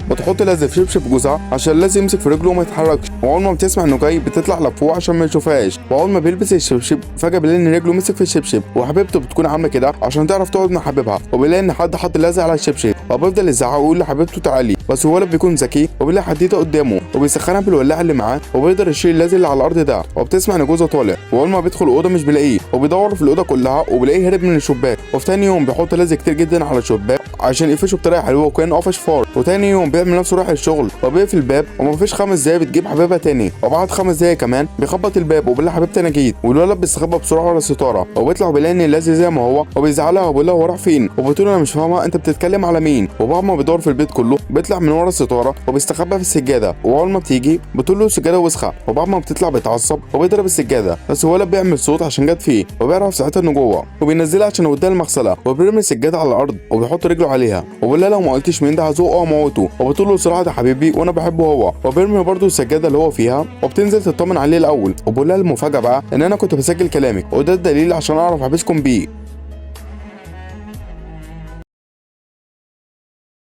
بتحط لزق في شبشب جوزها عشان لازم يمسك في رجله وما يتحركش. واول ما بتسمع انه جاي بتطلع لفوق عشان ما يشوفهاش. واول ما بيلبس الشبشب فجاة بيلاقي ان رجله مسك في الشبشب، وحبيبته بتكون عامله كده عشان تعرف تقعد مع حبيبها، وبيلاقي ان حد حط لزق على الشبشب، وبيفضل يزعق ويقول لحبيبته تعالي، بس الولد بيكون ذكي وبيلاقي حديده قدامه وبيسخنها بالولاعه اللي معاه وبيقدر يشيل اللزق اللي على الارض ده. وبتسمع ان جوزها طالع، واول ما بيدخل الاوضة مش بيلاقيه، وبيدور في الاوضة كلها وبيلاقيه هرب من الشباك. وفي تاني يوم بيحط لزق كتير جدا على الشباك عشان يقفشه بطريقة حلوة وكانه قفش فار. وتاني يوم بيعمل نفسه رايح الشغل وبيقفل الباب، ومفيش 5 دقايق بتجيب حبيبها تاني. وبعد 5 دقايق كمان بيخبط الباب وبيقول لها حبيبتي انا جيت، والولد بيستخبى بسرعة ورا الستارة، وبيطلع وبيلاقي ان اللزق زي ما هو، وبيزعلها وبيقول لها هو راح فين، وبتقول انا مش فاهمه انت بتتكلم على مين. وبعد ما بيدور في البيت كله بيطلع من ورا الستارة وبيستخبى في السجادة، واول ما بتيجي بتقول له السجادة وسخة، وبعد ما بتطلع بيتعصب وبيضرب السجادة، بس الولد بيعمل صوت عشان جت فيه وبيعرف ساعتها انه جوه، وبينزلها عشان يوديها المغسلة، وبيرمي السجادة على الارض وبيحط رجله عليها وبيقول لها لو ما قلتش مين ده هزوقه واموته، وبتقول له صراحة ده حبيبي وانا بحبه هو، وبيرمي برده السجادة اللي هو فيها وبتنزل تطمن عليه الاول، وبقول لها المفاجاة بقى ان انا كنت بسجل كلامك وده الدليل عشان اعرف احبسكم بيه.